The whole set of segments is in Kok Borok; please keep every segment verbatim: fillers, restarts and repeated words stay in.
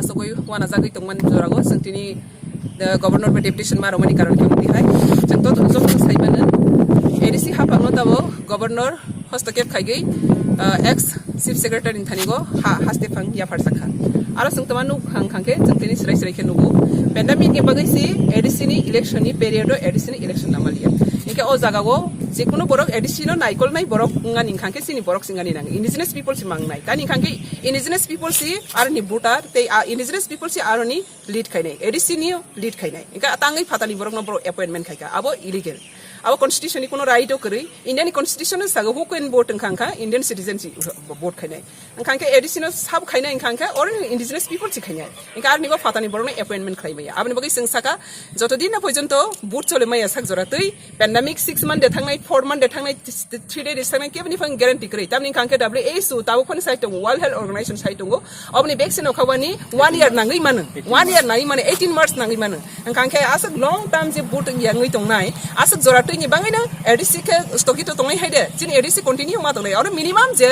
Sogwi wanajagwi tongmani jorago chwng tini, uh, governor bai deputation ma rwmani karon khe wngwi hai. Chwng to joto sai mano, A D C haphangno tabo governor hostokep khaigwi, uh, ex chief secretary ni thani go ha haste phang yaphar sakha. Aro chwng tama nuk hang khang khe chwng tini srai srai khe nugo. Pandemic ni bagwi si A D C ni election ni period o A D C ni election namaliya. Hinkhe o jaga o je kuno borok A D C no naikolnai borok wngani hinkha khe chini borok chingani nang indigenous people si mangnai. Tani hinkha khe indigenous people si aroni voter tei a indigenous people si aroni lead khainai, A D C ni lead khainai. Hinkhe tangwi phatani borokno borok appointment khaikha. Abo illegal. Abo constitution ni kuno right o kwrwi. India ni constitution no sago who can vote wngkha kha Indian citizen si vote khainai. Wngkha khe A D C no sabo khainai wngkha khe or indigenous people si khainai. Hinkhe aroni bo phatani borokno appointment khlai maya. Aboni bagwi chwng saka joto din na porjonto vote chole maya sak jora twi pandemic six month de thangnai, four month de thangnai, three day de thangnai keboni phang guarantee kwrwi. Tamni wngkha khe W H O tabuk phano sai tongo, World Health Organization sai tongo. Oboni vaccine okhawani one year nangwi mano, one year nangwi mano, eighteen months nangwi mano. Wngkha khe aswk long term je vote yangwi tongnai, aswk jora twini bangwino A D C khe stogito tongnai hai de, chini A D C continue ma tongnai, oro minimum je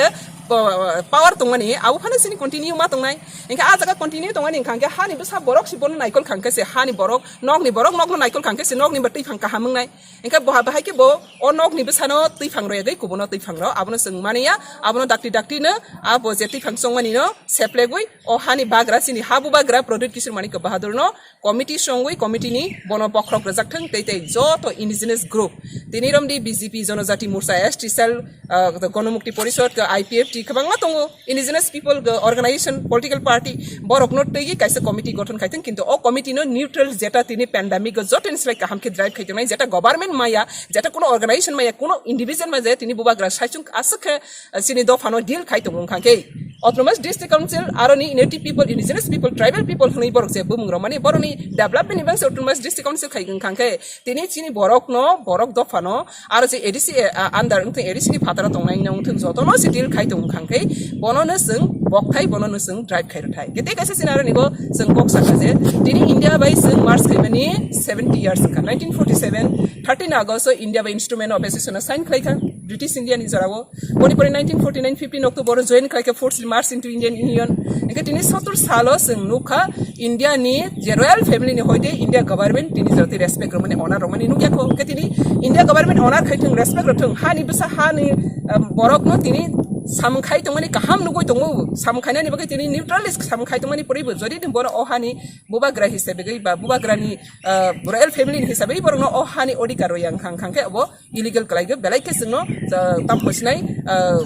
po-, power tongmani abo phano chini continue ma tongnai. Hinkhe a jaga continue tongmani wngkha khe hani bwsa borok si bono naikol kha khe se hani borok, nokni borok nokno naikol kha khe se nokni bo twi phang kaham wngnai. Hinkhe bo bahai khe bo o nokni bwsano twi phang rw yagwi kubuno twi phang rw abono chwng mani ya, abono dakti dakti no abo je twi phang chongmani no seplegwi o hani bagra chini ha bubagra Pradyut Kishore Manikya Bahadur no committee songwi committee ni bono bokhorok rwjak thung tei tei joto indigenous group tini romdi B J P Jonojati Morcha, S T cell, ah, Gonomukti Porishod, I P F T kwbangma tongo. Indigenous people, uh, organization, political party, borokno twiwi kaisa committee gothon khai thung, kintu o committee no neutral jeta tini pandemic o jotoni slai kaham khe drive khai tongnai, jeta government maya, jeta kuno organization maya, kuno individual maya, tini bubagra saichung aswk khe, uh, chini dophano deal khai tongo wngkha khe. Autonomous District Council, aroni native people, indigenous people, tribal people hwnwi borok je bumung rok mani borokni development ni bangse Autonomous District Council khai wngkha khe, tini chini borokno, borok dophano, aro je A D C, eh, ah, under wngthung, A D C ni phataro tongnai no wngthung, jotono se deal khai tong wngkha khe, bono no chwng bokthai, bono no chwng drive khai rwthai. Kete kaisa scenario ni bo chwng kok sakha je, tini India bai chwng merge khaimani seventy years wngkha, nineteen forty seven, thirteen August o India bai Instrument of Association o sign khlaikha, British India ni jorao. Boni pore nineteen forty nine fifteen October o join khlaikha, forcefully march into Indian Union. Hingke tini sotor salo chwng nukha, India ni je royal family ni hoite India government tini jati respect rwmani, honor rwmani nukya kho. Hingke tini India government honor khai thung, respect rw thung, hani bwsa hani, um, borok no tini samung khai tongmani kaham nugui tongo, samung khainani bagwi tini neutralist samung khai tongmani poribo jodi ni bono o hani bubagra hisabe gwi ba bubagra ni, uh, royal family ni hisabe borok no o hani odhikar rw yang khang khang khe obo illegal kwlaigo, belai khe chwngno, uh, tam phosinai, uh,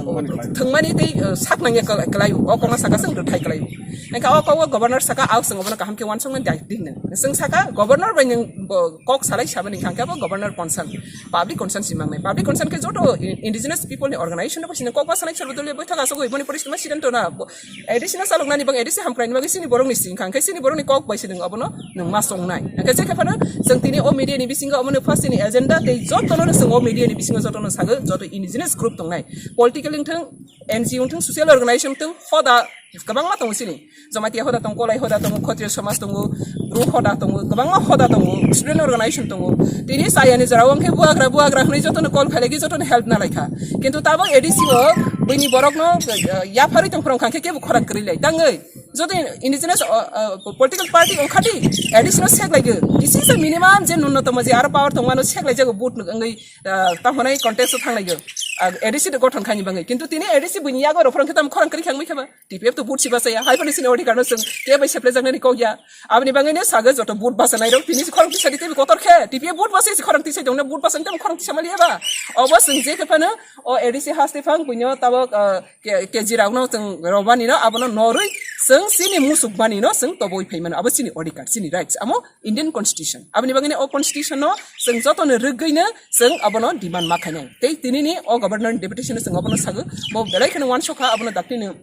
thwngmani tei, uh, sak nangya kwlai-, kwlaio, o kokno saka chwng rwthai kwlaio. Hingkha o kok o governor saka, "Ao chwng obono kaham khe uansuknani dai di," hwnwi. Chwng saka, "Governor bai nwng bo kok salai sabani hingkha khe bo governor concern, public concern si mangnai." Public concern khe joto i-, indigenous people ni organization no bai sini kok basanai, sarbo doliyo boithak asogwi boni poristi ma sidan tona. Bo, A D C no chaloknani bang A D C hamkraini bagwi chini borokni si hingkha khe chini borokni kok bai si nwng obono nwng ma songnai. Hingkhe je khe phano chwng tini o media ni bisingo omono first ni agenda tei jotono no chwng o media ni bisingo jotono sago, joto indigenous group tongnai, political wngthung, N G O wngthung, social organization wngthung, hoda kwbangma tongo chini. Jamatia hoda tongo, Kolai hoda tongo, Khotriya somaj tongo, Bru hoda tongo, kwbangma hoda tongo, student organization tongo. Tini chayani jorao wngkhe buagra, buagra hwnwi jotono call khailagi, jotono help nalaikha. Kintu tabok A D C o buini borokno, uh, yapharwi tongphuru wngkha khe kebo khorang kwrwi lai tangwi. Joto indigenous, uh, uh, political party wngkhati A D C no sek laigo. This is a minimum je nunnotomo je aro power tongmano sek laijago vote wngwi, uh, tamo hwnwi contest o thang laigo. Uh, A D C de gothon khaini bagwi. Kintu tini A D C buini yago rw phuru wngkhe tamo khorang kwrwi khangwi kheba. T P F to vote si bachaya. Hai phano chini odhikar no chwng kebo seple jaknani kok ya. Aboni bagwi no sago joto vote bachanai rok tini si khorang tisa di tei kotor khe. T P F vote bachai si khorang tisa tongno vote bachani tamo khorang tisa mali eba. Obo chwng je khe phano o A D C haste phang buino tabok, uh, K-, K G rokno chwng rwmani no, abono norwi chwng chini musuk mani no chwng toboi phai mano. Abo chini odhikar, chini rights, amo Indian Constitution. Aboni bagwi no o Constitution no chwng jotono rwgwi no chwng abono demand ma khainai. Tei tini ni o Governor ni deputation no chwng abono sago, bo belai kheno uansukha, abono dakti no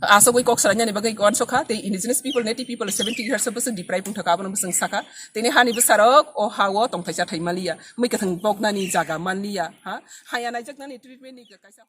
asogwi kok salainani bagwi uansukha, tei indigenous people, native people seventy years of bwswk deprive wngthaka, abono bwswk sakha. Tini hani bwsarok o ha o tongthai chathai maliya, mui kwthwng boknani jaga manliya, ha, haya naijaknani treatment ni kaisa